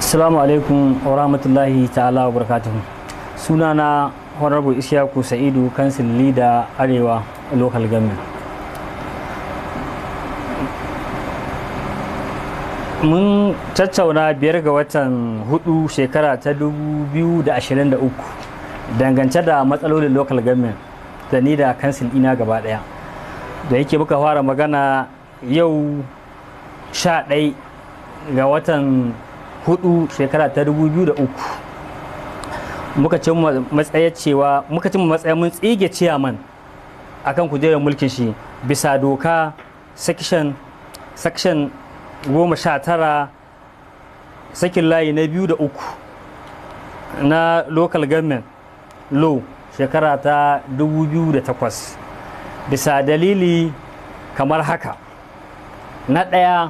Assalamu alaikum wa rahmatullahi ta'ala wa barakatuhu. Sunana Honorable Ishaku Sa'idu, Council Leader, Arewa Local Government. Mun tattauna 5 ga watan 4 shekara ta 2023 dangance da matsalolin local government da ni da council ina gaba daya. Da yake muka fara magana yau 11 ga watan 4 shekara ta 2003, muka cimma matsayar cewa muka cimma matsayin mun tsige ciyaman akan kujerar mulkin shi bisa doka section 19 sakin layi na biyu da uku na Local Government Law shekara ta 2008, bisa dalili kamar haka: na ɗaya,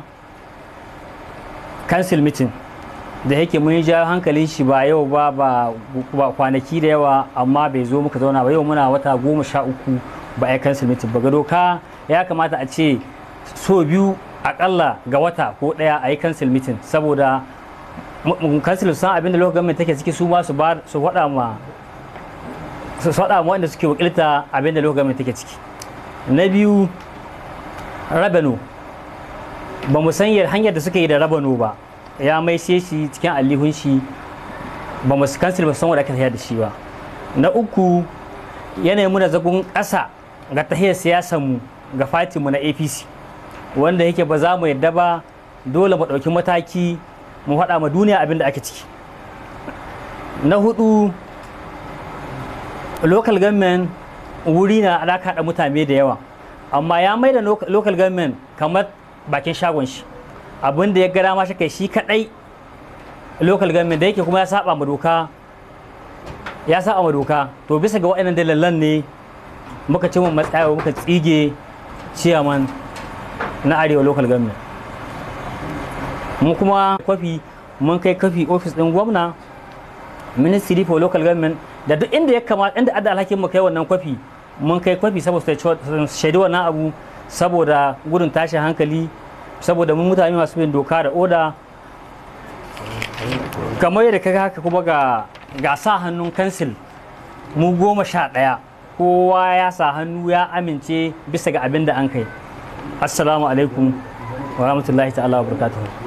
council meeting da yake mun ja hankalin shi ba yau ba, ba kwanaki da yawa, amma bai zo muka zauna ba. Yau muna wata 13 ba a council meeting ba. Ga doka ya kamata a ce so biyu akalla ga wata ko ɗaya a yi council meeting, saboda council san abin da local government take ciki, su ma su ba su faɗa ma su faɗa ma wanda suke wakilta abin da local government take ciki. Na biyu, revenue. Ba mu san hanyar da suka yi da revenue ba, ya maishe shi cikin allihun shi. Ba mu council ba san wanda aka tafiya da shi ba. Na uku, yanayin muna zagon ƙasa ga tahiyar siyasar mu ga mu na APC, wanda yake ba za mu yadda ba. Dole mu ɗauki mataki mu faɗa ma duniya abin da ake ciki. Na hudu, local government wuri na alaka da mutane da yawa, amma ya mai da local government kamar bakin shagon shi, abin da ya gara ma shi kai shi kadai local government, da yake kuma ya saba ma doka, ya saba ma doka. To, bisa ga waɗannan dalilan ne muka ci mu matsaya muka tsige ciyaman na Arewa Local Government. Mu kuma kwafi mun kai kwafi ofis din gwamna, Ministry for Local Government, da duk inda ya kamata, inda adda alhakin mu kai wannan kwafi, mun kai kwafi saboda su shaidi wannan abu, saboda gudun tashin hankali, saboda mun mutane masu bin doka da oda. Kamar yadda kaga haka kuma ga sa hannun council mu 11, kowa ya sa hannu ya amince bisa ga abin da an kai. Assalamu alaikum wa rahmatullahi ta'ala wa barakatuhu.